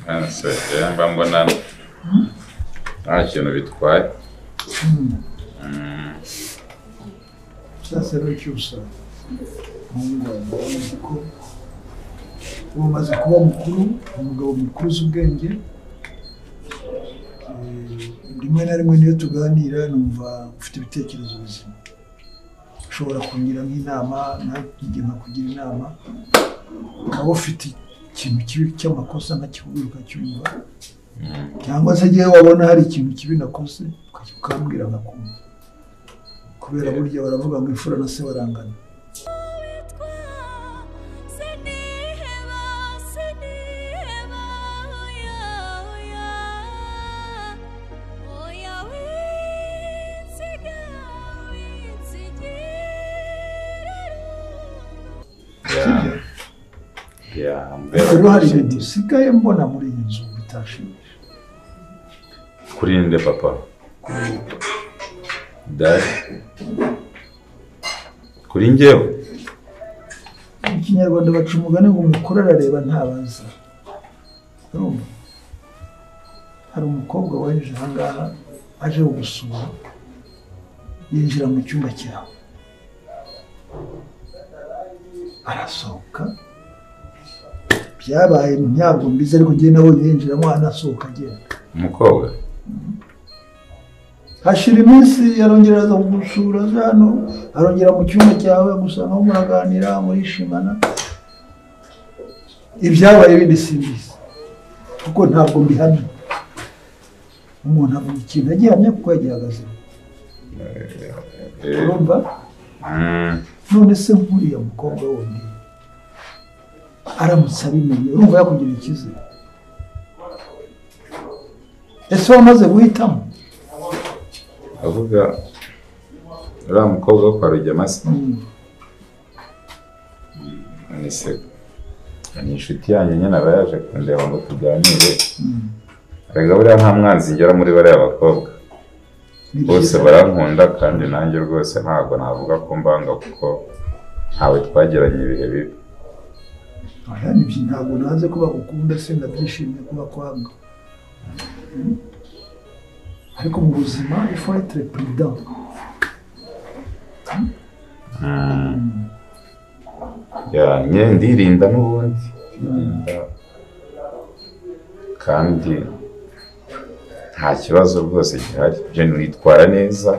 Ese mba mbona nta kintu bitwaye. Sasa rero Cyusa, umuhungu wawe uzi ko ubu umaze kuba mukuru, umugabo mukuru uzi ubwenge. Rimwe na rimwe niyo tuganira numva ufite ibitekerezo bizima, ushobora kungira nk'inama, nanjye nkakugira inama, ukaba ufite ikintu kibi cy'amakosa nkakikubwira ukacyumva, cyangwa se igihe wabona hari ikintu kibi nakoze ukambwira nkakumva, kubera burya baravuga ngo imfura na se barangana. Rero hari ibintu usigaye mbona muri iyi nzu bitashimisha. Kuri nde papa? Dad. Kuri njyewe? Mu Kinyarwanda baca umugani ngo umukuru arareba ntabaza. Urumva? Hari umukobwa waje aha ngaha aje kugusura, yinjira mu cyumba cyawe, arasohoka. Byabaye ntabwo mbizi ariko njye nabonye yinjiramo anasohoka agenda. Umukobwa? Hashira iminsi arongera aza kugusura aza hano, arongera mu cyumba cyawe gusanga aho muraganira murishimana. Ibyabaye bindi simbizi kuko ntabwo mbihamya. Umuntu avuga ikintu agihamya kuko yagihagazeho. Urumva? None se nk'uriya mukobwa wundi aramutse abimenye, urumva yakugirira icyizere? Ese wamaze guhitamo? Avuga uriya mukobwa wo kwa Rugema se? Ni inshuti yanjye nyine, aba yaje kundeba ngo tuganire. Erega buriya nta mwanzi ngera muri bariya bakobwa, bose barankunda kandi nanjye rwose ntabwo navuga ko mbanga kuko ntawe twagiranye ibihe bibi. Ntabwo nanze ko bagukunda, sinabyishimiye kuba kwanga, ariko mu buzima il faut être prudent. Nye ndirinda n'ubundi, kandi nta kibazo rwose gihari, byo nitwara neza.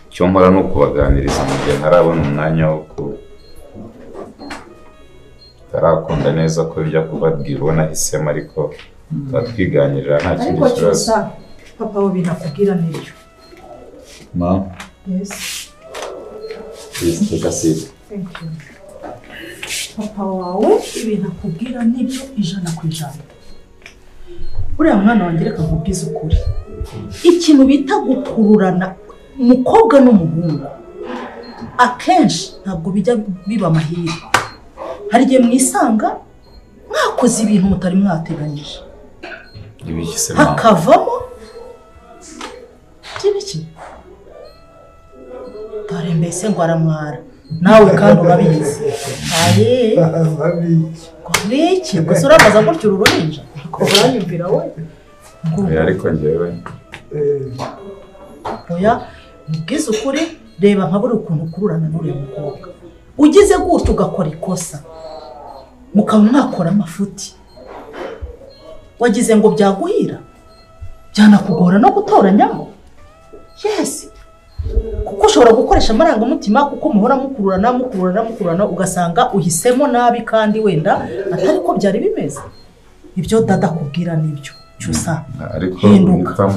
Icyo nkora ni ukubaganiriza mu gihe ntarabona umwanya wo ku tarakunda neza ko bijya kubabwira uwo nahisemo, ariko tuba twiganirira nta kindi kibazo. Papa we binakubwira nibyo. Ma? Yes. Please take a seat. Thank you. Papa wawe ibintu akubwira nibyo 100%. Uriya mwana wanjye reka nkubwize ukuri. Ikintu bita gukururana umukobwa n'umuhungu akenshi ntabwo bijya biba amahirwe. Hari igihe mwisanga mwakoze ibintu mutari mwateganyije, hakavamo by'ibiki dore mbese ngo aramwara nawe kandi urabizi. Aye ngo gusa urabaza gutyo uru ruhinja ko uranyumvira we. Ariko njyewe oya mubwize ukuri, reba nka buri ukuntu ukururana n'uriya mukobwa, ugize gutyo ugakora ikosa mukaba mwakora amafuti, wagize ngo byaguhira byanakugora no gutoranyamo. Yes, kuko ushobora gukoresha amarangamutima kuko muhora mukururana mukururana mukururana, ugasanga uhisemo nabi kandi wenda atari ko byari bimeze. Ibyo dada kubwira nibyo Cyusa, ariko hinduka,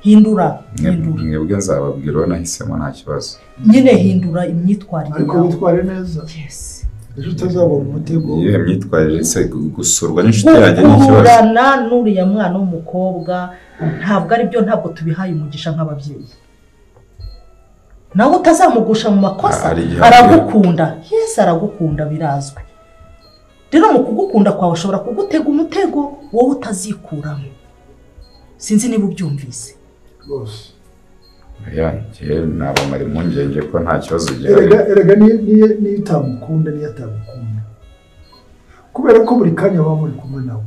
hindura. Mwebwe nzababwira uwo nahisemo nta kibazo. Nyine hindura imyitwarire, ariko witware neza. Yes. Ejo utazabona umutego. Iyo myitwarire se gusurwa n'inshuti yanjye ni ikibazo. Gukururana n'uriya mwana w'umukobwa ntabwo ari byo, ntabwo tubihaye umugisha nk'ababyeyi. Nawe utazamugusha mu makosa, aragukunda. Yes, aragukunda birazwi. Rero mu kugukunda kwawe ushobora kugutega umutego wowe utazikuramo. Sinzi niba ubyumvise. Rwose. Njye nabamara impungenge ko nta kibazo gihari. Erega niyo utamukunda niyo atagukunda, Kubera ko buri kanya baba muri kumwe nawe.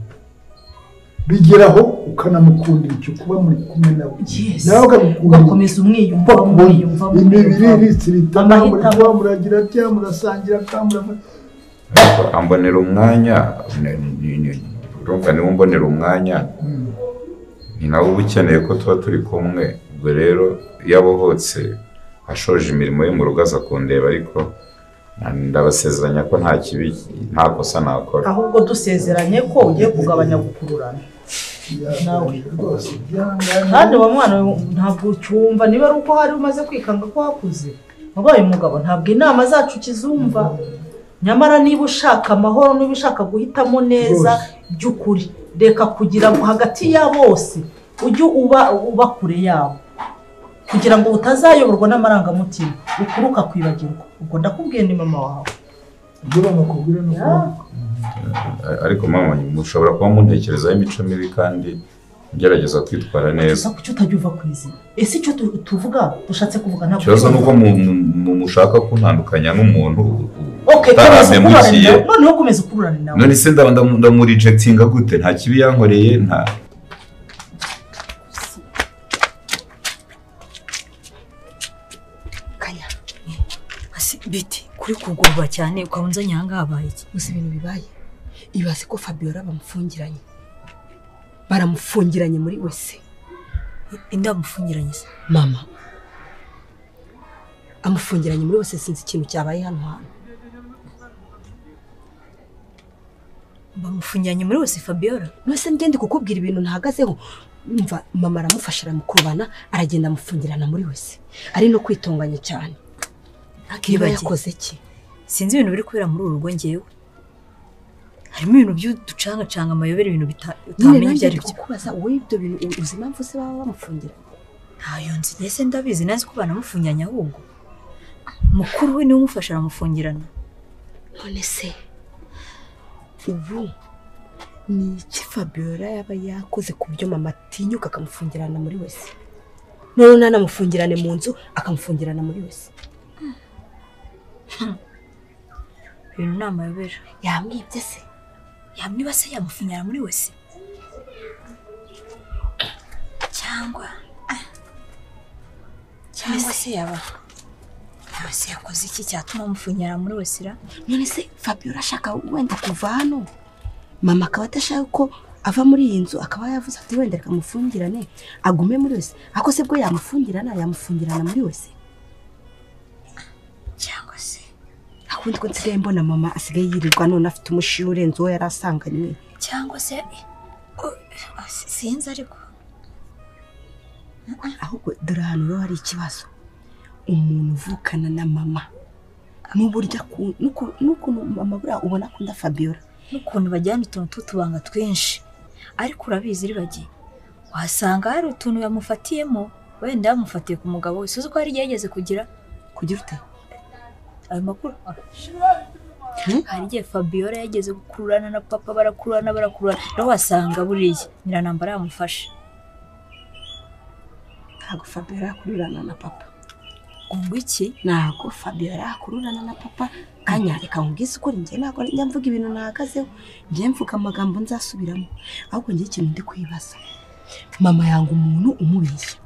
Bigeraho ukanamukundira icyo kuba muri kumwe nawe. Nawe ukagukunda ugakomeza umwiyumva umwiyumva imibiri iritsirita muri kuba muragira bya murasangira kamura. Ambonera umwanya urumva niwe umbonera umwanya ni nawe uba ukeneye ko tuba turi kumwe. Ubwo rero iyo abohotse ashoje imirimo ye mu rugo aza kundeba, ariko ndabasezeranya ko nta kibi nta kosa nakora. Ahubwo dusezeranye ko ugiye kugabanya gukururana nawe kandi wa mwana ntabwo ucyumva. Niba ari uko hari umaze kwikanga ko wakuze wabaye umugabo, ntabwo inama zacu ukizumva. Nyamara niba ushaka amahoro, niba ushaka guhitamo neza by'ukuri, reka kugira ngo hagati ya bose ujye uba kure yabo kugira ngo utazayoborwa n'amarangamutima ukuruka kwibagirwa. Ubwo ndakubwiye ni mama wawe. Ariko mama mushobora kuba muntekerezaho imico mibi kandi ngerageza kwitwara neza. Kuki utajya uva ku izina? Ese icyo tuvuga dushatse kuvuga ntabwo ikibazo nuko mushaka kuntandukanya n'umuntu utaramemukiye. Noneho komeza ukururane nawe. None se ndamurejectinga gute? Nta kibi yankoreye nta biti kuri kugorwa cyane ukabunza nyanga habaye iki? Gusa ibintu bibaye ibaze ko Fabiola bamufungiranye, baramufungiranye muri wese. Inda bamufungiranye se? Mama amufungiranye muri wese, sinzi ikintu cyabaye hano hantu. Bamufungiranye muri wese Fabiola? Nose ngende kukubwira ibintu ntahagazeho. Umva mama aramufasha aramukurubana aragenda amufungirana muri wese, ari no kwitonganya cyane. Akiba yakoze iki? Sinzi ibintu biri kubera muri uru rugo ngewe. Harimo ibintu by'uducanga canga amayobera, ibintu utamenya ibyo ari byo. Kukubaza wowe ibyo bintu uzi impamvu se baba bamufungira? Ntayo nzi, ese ndabizi nazi ko banamufungiranye ahubwo. Mukuru we niwe umufasha aramufungirana. None se ubu ni iki Fabiola yaba yakoze ku byo mama atinyuka akamufungirana muri wese? None nanamufungirane mu nzu akamufungirana muri wese. Ibintu ni amayobera. Yamwibye se? Yamwiba se yamufunyara muri wese? Cyangwa se yaba se yakoze iki cyatuma amufunyara muri wese ra? None se Fabiola ashaka wenda kuva hano, mama akaba atashaka ko ava muri iyi nzu, akaba yavuze ati wenda reka mufungirane agume muri wese. Ako se bwo yamufungirana yamufungirana muri wese? Cyangwa se akundi ko nsigaye mbona mama asigaye yirirwa none afite umushiyo urenze uwo yari asanganywe. Cyangwa se sinzi, ariko ahubwo dore ahantu rero hari ikibazo. Umuntu uvukana na mama n'uburyo n'ukuntu mama buriya ubona akunda Fabiola, n'ukuntu bajyana utuntu tw'utubanga twinshi. Ariko urabizi ribagiye wasanga hari utuntu yamufatiyemo, wenda yamufatiye ku mugabo we. Suzi ko hari igihe yageze kugira ute ayo makuru. Hari igihe Fabiola yageze gukururana na papa, barakururana rero wasanga buriya nyiranambara yamufashe. Ntabwo Fabiola yakururana na papa. Ubwo iki? Ntabwo Fabiola yakururana na papa. Kanya reka nkubwize ukuri, njye ntabwo njya mvuga ibintu nahagazeho, njye mvuga amagambo nzasubiramo. Ahubwo njye ikintu ndi kwibaza, mama yanga umuntu umubeshya,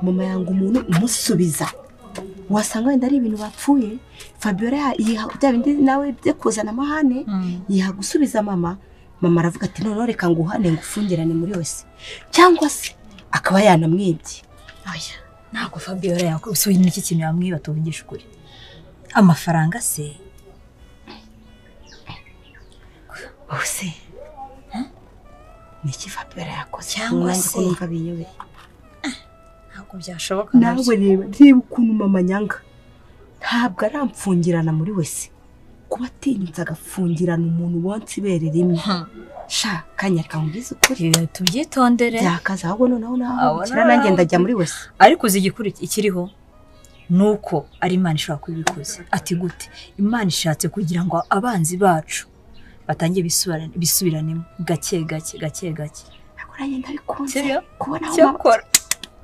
mama yanga umuntu umusubiza. Wasanga wenda ari ibintu bapfuye, Fabiola yiha bya bindi nawe byo kuzana amahane, yiha gusubiza mama. Mama aravuga ati noneho reka nguhane ngufungirane muri wese, cyangwa se akaba yanamwibye. Oya, ntabwo Fabiola yakusuye n'iki kintu yamwiba, tuvugisha ukuri. Amafaranga se? Ose niki Fabiola yakoze? Cyangwa se numva binyobeye. Ntabwo byashoboka. Nawe reba ukuntu mama nyanga, ntabwo aramfungirana muri wese. Kuba atinyutse agafungirana umuntu wonse ibere rimwe. Sha kanya reka nkubwize ukuri, tubyitondere byakaza. Ahubwo noneho naho kira nanjye ndajya muri wese. Ariko uzi igikuri ikiriho nuko ari Imana ishobora kubikoze. Ati gute? Imana ishatse kugira ngo abanzi bacu batangiye bisubiranemo gake gake gake gake. Akoranye ndabikunze kubona aho cyakora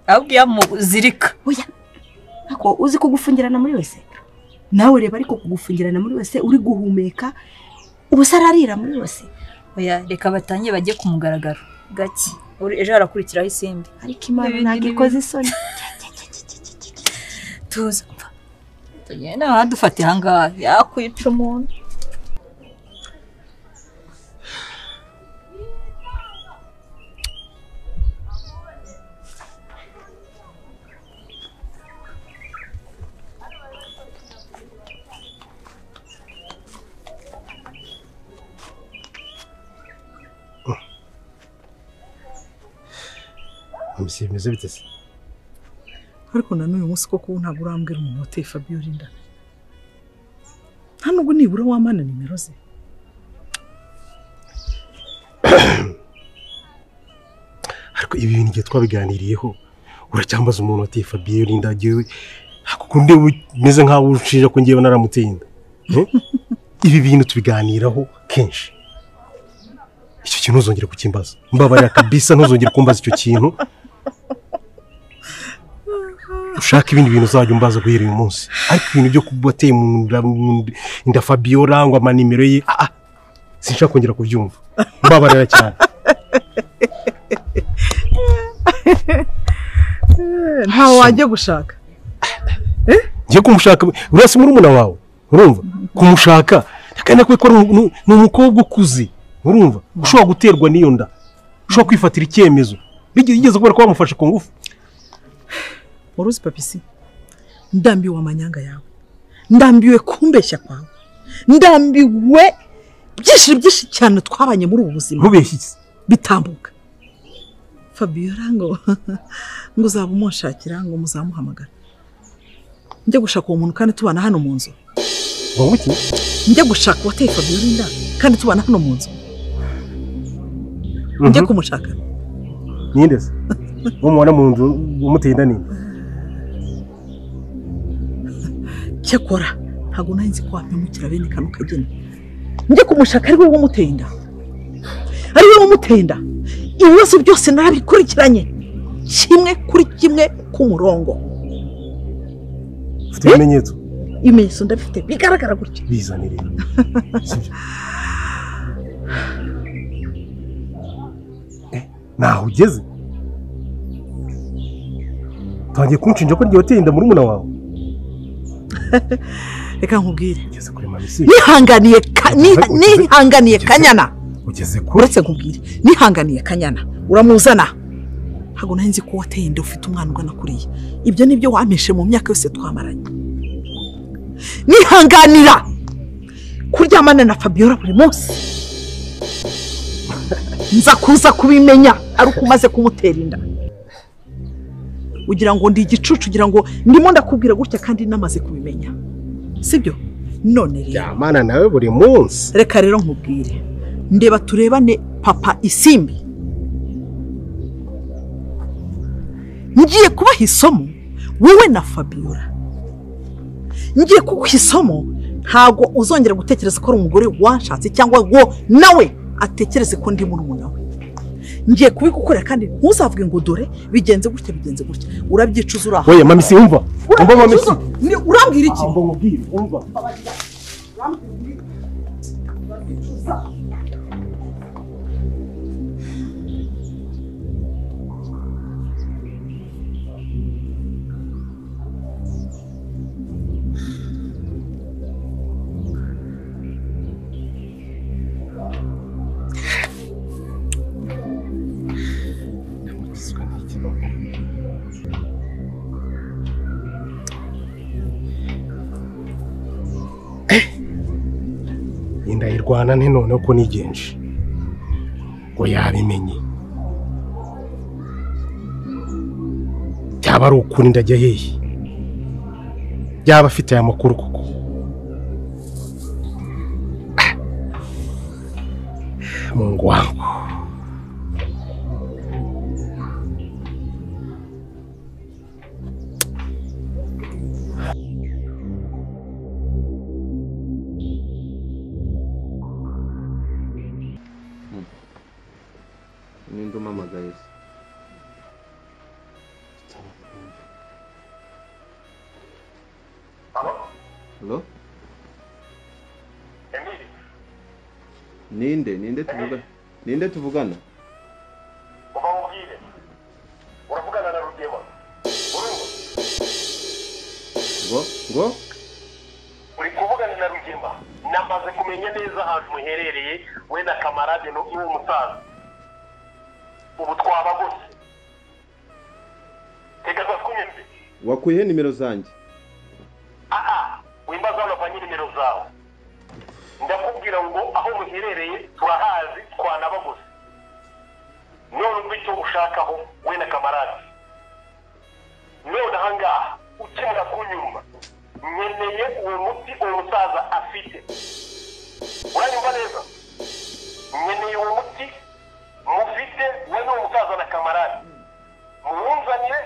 ahubwo yamuzirika. Oya, ako uzi kugufungirana muri wese nawe reba, ariko kugufungirana muri wese uri guhumeka Ubu se ararira muri wese? Oya, reka batanye bajye ku mugaragaro gake. Ejo harakurikiraho isimbi. Ariko Imana ntabwo ikoze isoni. Tuza. Tugenda hadufate ahangaha yakwica umuntu. Bimeze bite se? Ariko na n'uyu munsi koko ntabwo urambwira umuntu wateye Fabiola inda. Nta nubwo nibura wamana nimero ze. Ariko ibi bintu igihe twabiganiriyeho uracyambaza umuntu wateye Fabiola inda agiye kuko umeze nkaho unshinja ko ngiye naramuteye inda. Ibi bintu tubiganiraho kenshi. Icyo kintu ntuzongere kukimbaza. Mbabarira kabisa ntuzongere kumbaza icyo kintu. Ushaka ibindi bintu uzajya umbaza guhera uyu munsi. Ariko ibintu byo kubateye inda Fabiola ngo amanimero ye sinshaka kongera kubyumva. Mbabarira cyane. Ntawe wajya gushaka. Ngiye kumushaka urasi murumuna wawe. Urumva? Kumushaka kandi ko ni umukobwa ukuze. Urumva? Ushobora guterwa n'iyo nda. Ushobora kwifatira icyemezo. Bigeze kubera ko bamufashe ku ngufu. Uruzi papisi, ndambiwe amanyanga yawe, ndambiwe kumbeshya kwawe, ndambiwe byinshi byinshi cyane twabanye muri ubu buzima. Ntubeshye iki? Bitambuka. Fabiola ngo uzaba umunshakira ngo muzamuhamagara. Njye gushaka uwo muntu kandi tubana hano mu nzu. Ngo iki? Njye gushaka uwateye Fabiola inda kandi tubana hano mu nzu. Njye kumushaka. Ninde se? Uwo mubona mu nzu umuteye inda ninde? Cyakora ntabwo nari nzi ko wampemukira bene kano kageni. Njye kumushaka ari wowe umuteye inda. Ari wowe umuteye inda. Ibibazo byose narabikurikiranye kimwe kuri kimwe ku murongo. Ufite ibimenyetso? Ibimenyetso ndabifite bigaragara gutya. Bizane rero. Sibyo? Naho ugeze? Tangiye kunshinja ko ngiye inda murumuna wawe. Reka nkubwire. Nihanganiye Kanyana. Ugeze kure. Uretse nkubwire. Nihanganiye Kanyana. Uramuzana. Ntabwo nari nzi ko wateye inda ufite umwana ungana kuriya. Ibyo nibyo wampishe mu myaka yose twamaranye. Nihanganira kuryamana na Fabiola buri munsi. Nza kuza kubimenya ari uko umaze kumutera inda. Ugira ngo ndi igicucu, ugira ngo ndimo ndakubwira gutya kandi namaze kubimenya. Sibyo? None rero Yamana nawe buri munsi. Reka rero nkubwire. Ndeba turebane papa Isimbi. Ngiye kubaha isomo wowe na Fabiola. Ngiye kuguha isomo ntago uzongera gutekereza ko ari umugore wanshatse cyangwa wo nawe atekereze ko ndi murumuna we. Ngiye kubigukorera kandi ntuzavuge ngo dore bigenze gutya bigenze gutya. Urabyicuza uraha. Oya mami si umva. Umva mami si. Urambwira iki? Umva nkubwire, umva. Indayirwana nte none ko nigenje ngo yabimenye byaba ari ukuri ndajya hehe byaba afite aya makuru koko. Mungu wangu. Ninde umpamagaye se? Halo? Emili? Ninde ninde tuvuga? Ninde tuvugana? Ubamubwire. Uravugana na Rugema. Urumva? Ngo ngo uri kuvugana na Rugema. Namaze kumenya neza ahantu muherereye we na kamarade no uwo musaza. Ubu twabagose. Tega kunyumve. Wakuye nimero zanjye? Wimbaza wavanye nimero zawe. Ndakubwira ngo aho muherereye turahazi twanabagose. None umva icyo ushakaho we na kamarade. None ahangaha ukimara kunyumva nkeneye uwo muti uwo musaza afite. Uranyumva neza? Nkeneye uwo muti mufite we n'uwo musaza na kamarade. Muwunzanire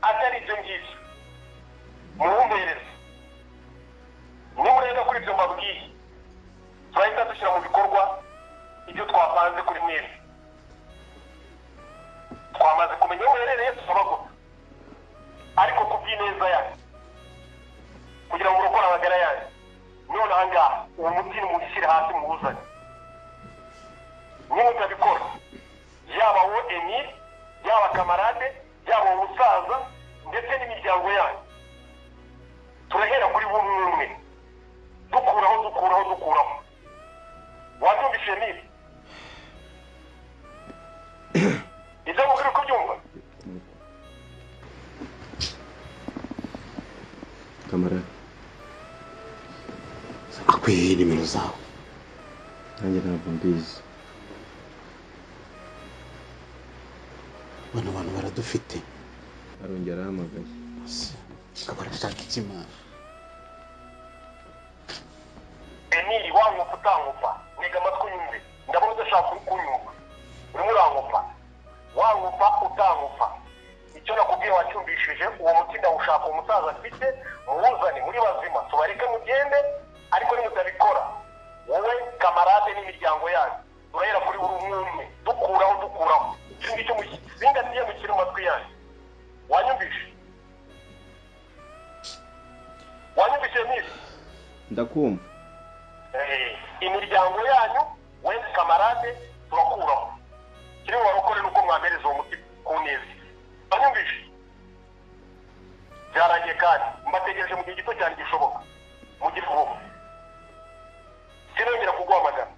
atari ibyo ngibyo. Muwumbereze. Nimureba kuri ibyo mbabwiye, turahita dushyira mu bikorwa ibyo twapanze kuri mwese. Twamaze kumenya aho muherereye tusabaguta, ariko ku bw'ineza yanyu kugira ngo murokore amagara yanyu. None ahangaha uwo muti nimuwushyire hasi muwuzane. Nimutabikora, yaba wowe Emile, yaba kamarade, yaba uwo musaza ndetse n'imiryango yanyu, turahera kuri bumwe umwe dukuraho dukuraho dukuraho. Wabyumvise Emile? Ibyo mubwira uko ubyumva? Kamarade, akwiye nimero zawe? Nanjye ntabwo mbizi. Bano bantu baradufite. Arongera arahamagaye. Barashaka iki mana? Emile, wangupa utangupa, ntega amatwi unyumve. Ndabona udashaka kunyumva. Urimo urangupa. Wangupa utangupa. Icyo nakubwiye wacyumvishije. Uwo muti ndawushaka uwo musaza afite, muwuzane muri bazima tubareke mugende, ariko nimutabikora wowe kamarade n'imiryango yanyu turahera kuri buri umwe umwe dukuraho dukuraho. Icyo ngicyo muzingatiye mushyire mu matwi yanyu. Wanyumvishe? Wanyumvishe Emile? Ndakumva. Imiryango yanyu we kamarade turakuraho. Kiri warokore nuko mwamereza uwo muti ku neza. Wanyumvishe? Byarangiye kandi mbategereje mu gihe gito cyane gishoboka. Mugire vuba. Sinongera kuguhamagara.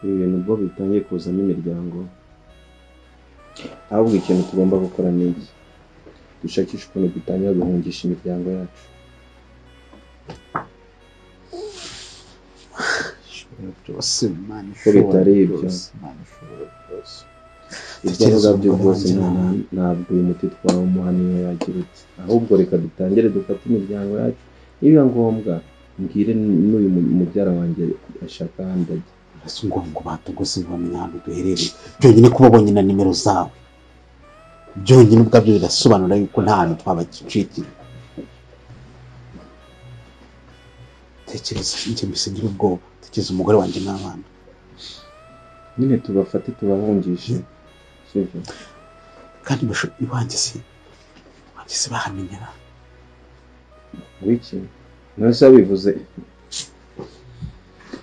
Ibi bintu ubwo bitangiye kuzamo imiryango, ahubwo ikintu tugomba gukora ni iki? Dushakisha ukuntu dutangira guhungisha imiryango yacu. Ko bitari ibyo, ibyo avuga byo rwose ntabwo uyu muti twawumuha niyo yagira uti. Ahubwo reka dutangire dufate imiryango yacu, nibiba ngombwa mbwire n'uyu mubyara wanjye ashaka ahandi ajya. Ese ngo ngo batugose ngo bamenye ahantu duherereye. Byonyine kuba babonye na nimero zawe, byonyine ubwabyo birasobanura yuko nta hantu twabacikira. Tekereza njye mbese ngira ubwoba, tekereza umugore wanjye n'abana. Nyine tubafate tubahungishe, sibyo? Kandi iwanjye se bahamenyera. Wiki none bivuze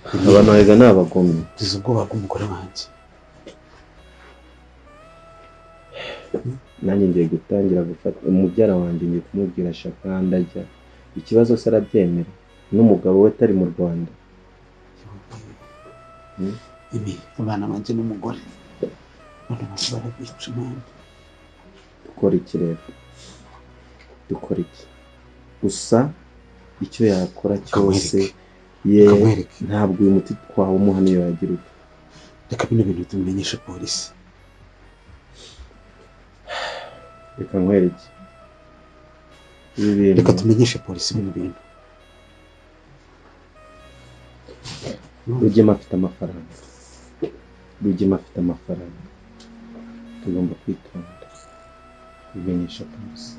abantu erega ni abagome. Ngize ubwoba bw'umugore wanjye. Nanjye ngiye gutangira gufata umubyara wanjye, ngiye kumubwira ashaka ahandi ajya. Ikibazo se arabyemera n'umugabo we atari mu Rwanda. Abana banjye n'umugore bano bantu barabica imana. Dukora iki rero? Dukora iki? Gusa icyo yakora cyose ye ntabwo uyu muti twawumuha niyo yagira uti. Reka bino bintu tubimenyeshe polisi. Reka nkwereke ibi bintu. Reka tumenyeshe polisi bino bintu. Rugema afite amafaranga. Rugema afite amafaranga. Tugomba kwitonda kubimenyesha polisi.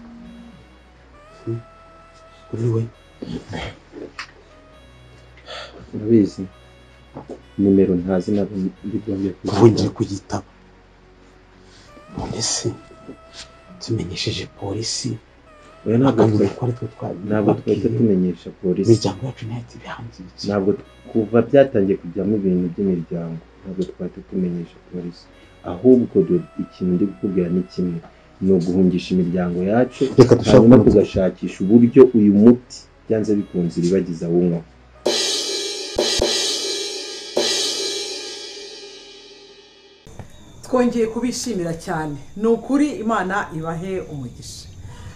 Kuri we urabizi nimero ntazi ntabwo bongeye kuyitaba. None se tumenyesheje polisi Oya, ntabwo Bakamenya ko ari twe ntabwo twahita twabibabwiye. tumenyesha polisi. Imiryango yacu ntihita ibihangiritse. Ntabwo kuva byatangiye kujyamo ibintu by'imiryango, ntabwo twahita tumenyesha polisi. Ahubwo dore ikintu ndi kukubwira ni kimwe, ni uguhungisha imiryango yacu, Reka dushake hanyuma ukuntu tugashakisha uburyo uyu muti byanze bikunze Iribagiza awunywa. Twongeye kubishimira cyane, ni ukuri Imana ibahe umugisha.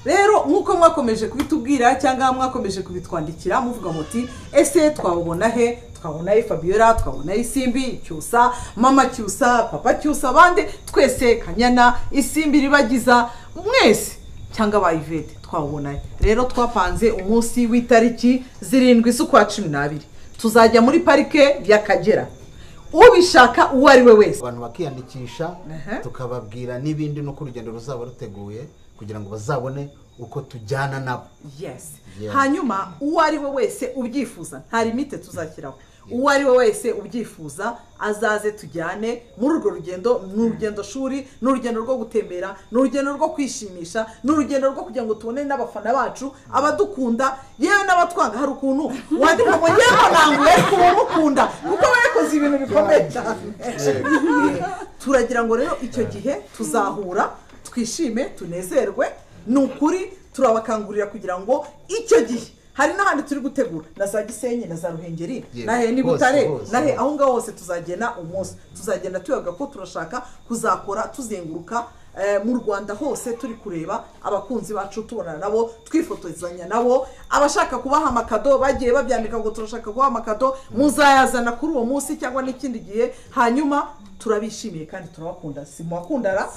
Rero nk'uko mwakomeje kubitubwira cyangwa mwakomeje kubitwandikira muvuga muti ese twabubona he? Twabona he Fabiola, twabona he Isimbi, Cyusa, mama Cyusa, papa Cyusa, abandi twese, Kanyana, Isimbi, Iribagiza, mwese cyangwa ba Yvette, twabubona he? Rero twapanze umunsi w'itariki 7 z'ukwa 12, tuzajya muri parike y'Akagera. Ubishaka uwo ari we wese, abantu bakiyandikisha, tukababwira n'ibindi n'uko urugendo ruzaba ruteguye kugira ngo bazabone uko tujyana nabo. Yes. Yeah. Hanyuma uwo ari we wese ubyifuza, nta limite tuzashyiraho, uwo ari we wese ubyifuza azaze tujyane muri urwo rugendo. Ni urugendo shuri, ni urugendo rwo gutembera, ni urugendo rwo kwishimisha, ni urugendo rwo kugira ngo tubone n'abafana bacu, abadukunda yewe n'abatwanga. Hari ukuntu wandika ngo yewe ntabwo ariko uba umukunda kuko aba yakoze ibintu bikomeye cyane. Turagira ngo rero icyo gihe tuzahura twishime, tunezerwe. Ni ukuri turabakangurira kugira ngo icyo gihe hari n'ahandi turi gutegura, na za Gisenyi na za Ruhengeri, na he ni Hose, Butare, hose. na he aho ngaho hose tuzagena umunsi, tuzagenda tuyaga ko turashaka kuzakora tuzenguruka mu Rwanda hose, turi kureba abakunzi bacu, tubonana nabo, twifotozanya nabo. Abashaka kubaha amakado bagiye babyandika ngo turashaka kubaha amakado, muzayazana kuri uwo munsi cyangwa n'ikindi gihe. Hanyuma turabishimiye kandi turabakunda, si muwakundara?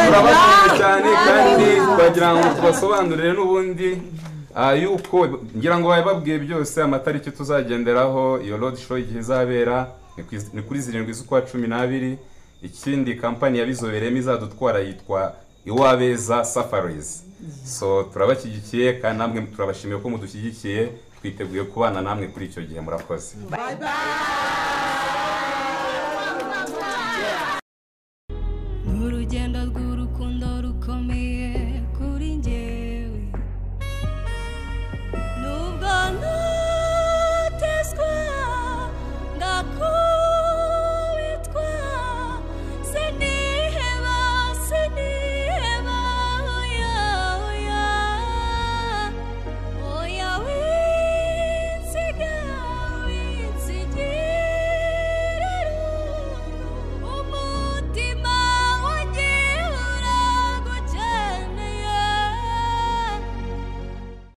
Turabakunda cyane, kandi twagira ngo tubasobanurire n'ubundi yuko ngira ngo bababwiye byose amatariki tuzagenderaho, iyo road show igihe izabera ni kuri 7 z'ukwa 12. Ikindi kampani yabizobereyemo izadutwara yitwa Iwabeza Safaris. So turabashyigikiye kandi namwe turabashimiye ko mudushyigikiye, twiteguye kubana namwe kuri icyo gihe. Murakoze. Bye bye.